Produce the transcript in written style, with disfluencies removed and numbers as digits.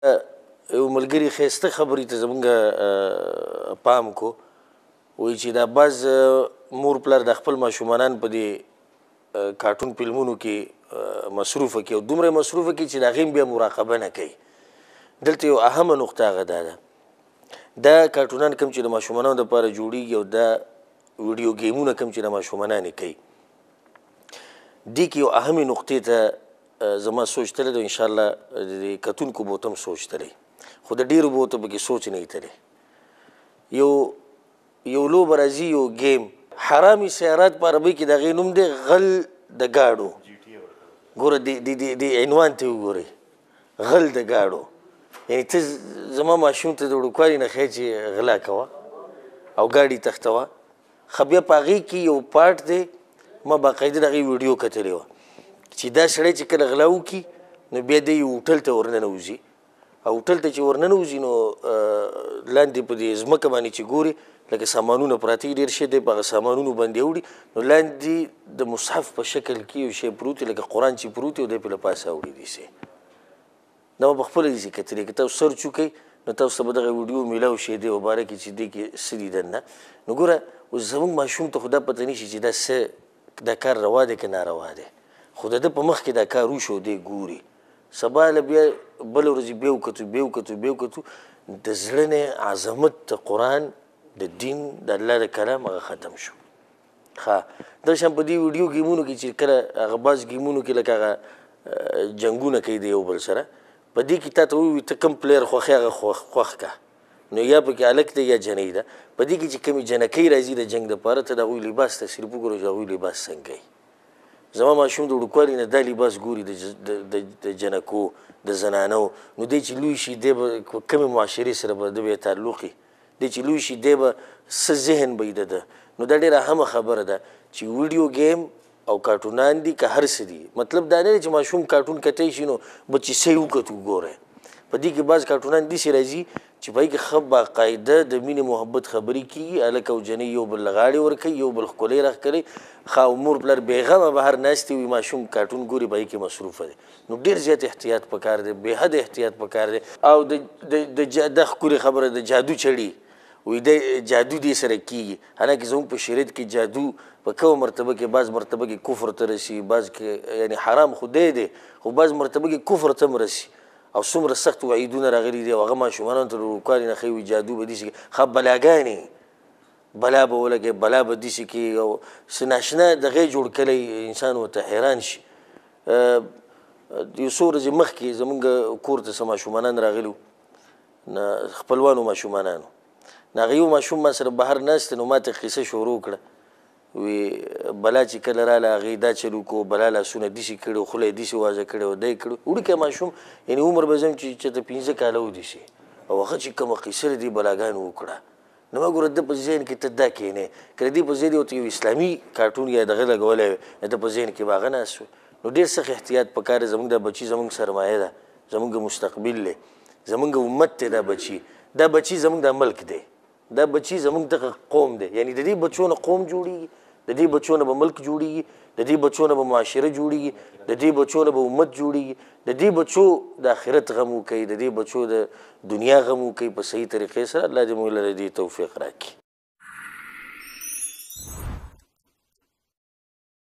یو ملګري ښایسته خبرې ته زمونږ پام کو، وایي چې دا بعض مور پلار د خپل ماشومانان په دې کارټون فلمونو کې مصروفه کړي، او دومره مصروفه کړي چې د هغې بیا مراقبه نه کوي. دلته یو اهمه نقطه هغه دا ده، دا کارټونان کوم چې د ماشومانانو دپاره جوړېږي او دا ویډیو ګیمونه کوم چې د ماشومانان یې کوي، دې کې یو اهمې نقطې ته زما سوچ تللی دی، انشاءالله د دې کتونکو به ورته هم سوچ تللی، خو د ډېرو به ورته پکې سوچ نه وي تللی. یو لوبه راځي، یو ګیم، حرامي سیارات په عربۍ کې د هغې نوم دی غل د ګاډو. ګوره دې عنوان ته وګورئ، غل د ګاډو، یعنې ته زما ماشوم ته د وړوکوالي نه ښیې چې غلا کوه او ګاډي تښتوه. ښه بیا په هغې کې یو پارټ دی، ما باقاعده د هغې ویډیو کتلې وه چې دا سړی چې کله غلا وکړي نو بیا دی یو هوټل ته ورننوځي، او هوټل ته چې ورننوځي نو لاندې په دې ځمکه باندې چې ګوري لکه سامانونه پراته دي، ډېر شی دی، په هغه سامانونو باندې اوړي، نو لاندې د مصحف په شکل کې یو شی پروت دی لکه قرآن چې پروت دی، او دی پرې له پاسه اوړي داسې. دا ما په خپله داسې کتلې، که تاسو سرچ وکړئ نو تاسو ته به دغه ویډیو میلاو شي دی مبارکې چې دې کې څه دي دننه. نو ګوره اوس زموږ ماشوم ته خو دا پته نه شي چې دا څه، دا کار روا دی که ناروا دی، خو د ده په مخ کې دا کار وشو، دی ګوري. سبا له بیا بله ورځ یې بیا وکتو، بیا وکتو، بیا وکتو، د زړه نه عظمت د قرآن، د دین، د الله د کلام هغه ختم شو. ښه دغه شان په دې ویډیو ګیمونو کې چې کله هغه بعض ګیمونو کې لکه هغه جنګونه کوي د یو بل سره، په دې کې تا ته ووایي ته کوم پلیر خوښې هغه خوښ کړه، نو یا پکې هلک دی یا جنۍ ده. په دې کې چې کومې جنکۍ راځي د جنګ دپاره، ته د هغوی لباس ته صرف وګوره چې د هغوی لباس څنګه وي. زما ماشوم د وړوکوالي نه دا لباس ګوري د جنکو، د زنانو، نو دی چې لوی شي دی به کومې معاشرې سره به د بیا تعلق وي، دی چې لوی شي دی به څه ذهن به وي د ده. نو دا ډېره اهمه خبره ده چې ویډیو ګیم او کارټونان دي که هر څه دي، مطلب دا نه دی چې ماشوم کارټون کتی شي نو به چې څه یې وکتو ګوره. په دې کې بعض کارټونان داسې راځي چې په هغې کې ښه باقاعده د مینې محبت خبرې کېږي، هلک او جنۍ یو بل له غاړې ورکوي، یو بل ښکلی راښکلوي، ښه او مور پلار بېغمه بهر ناستې وي، ماشوم کارټون ګوري، په هغې کې مصروفه دی. نو ډېر زیات احتیاط پکار دی، بې حده احتیاط پکار دی. او د ښکلې خبره د جادو چړي وایي دی جادو دې سره کېږي، حالانکه زموږ په شریعت کې جادو په کومه مرتبه کې، بعض مرتبه کې کفر ته رسي، بعض کې یعنې حرام خو دی دی، خو بعض مرتبه کې کفر ته هم رسي، او څومره سخت وعیدونه راغلي دي، او هغه ماشومانو ته د وړوکوالي نه ښیي وي جادو به داسې کوي، ښه بلاګانې، بلا به ولګوي، بلا به داسې کوي، او څه ناشنا دغې جوړ کړی انسان ورته حیران شي. یو څو ورځې مخکې زموږ کور ته څه ماشومانان راغلي وو، خپلوانو ماشومانانو، نو هغه یو ماشوم ما سره بهر ناست دی، نو ما ته قصه شروع کړه، وی بلا چې کله راله هغې دا چل وکړو، بلا لاسونه داسې کړي وو، خوله یې داسې وازه کړې وه، دا یې کړي. وړوکی ماشوم یعنې عمر به ځم چې چېرته 5 کاله و داسې، او هغه چې کومه قصه د دې بلاګانو وکړه، نو ما ګوره ده په ذهن کې ته دا کښېنې، که د دې په ځای دې ورته یو اسلامي کارټون یا دغه لګولی وی، نو ده په ذهن کې به هغه ناست وی. نو ډېر سخت احتیاط پکار دی. زموږ دا بچي زموږ سرمایه ده، زموږ مستقبل دی، زموږ امت دی، دا بچي زموږ دا ملک دی، دا بچي زموږ دغه قوم دی. یعنې د دې بچو نه قوم جوړېږي، د دې بچو نه به ملک جوړېږي، د دې بچو نه به معاشره جوړېږي، د دې بچو نه به امت جوړېږي، د دې بچو د آخرت غم وکوي، د دې بچو د دنیا غم وکوي په صحیح طریقې سره. الله دې موږ له دې توفیق راکړي.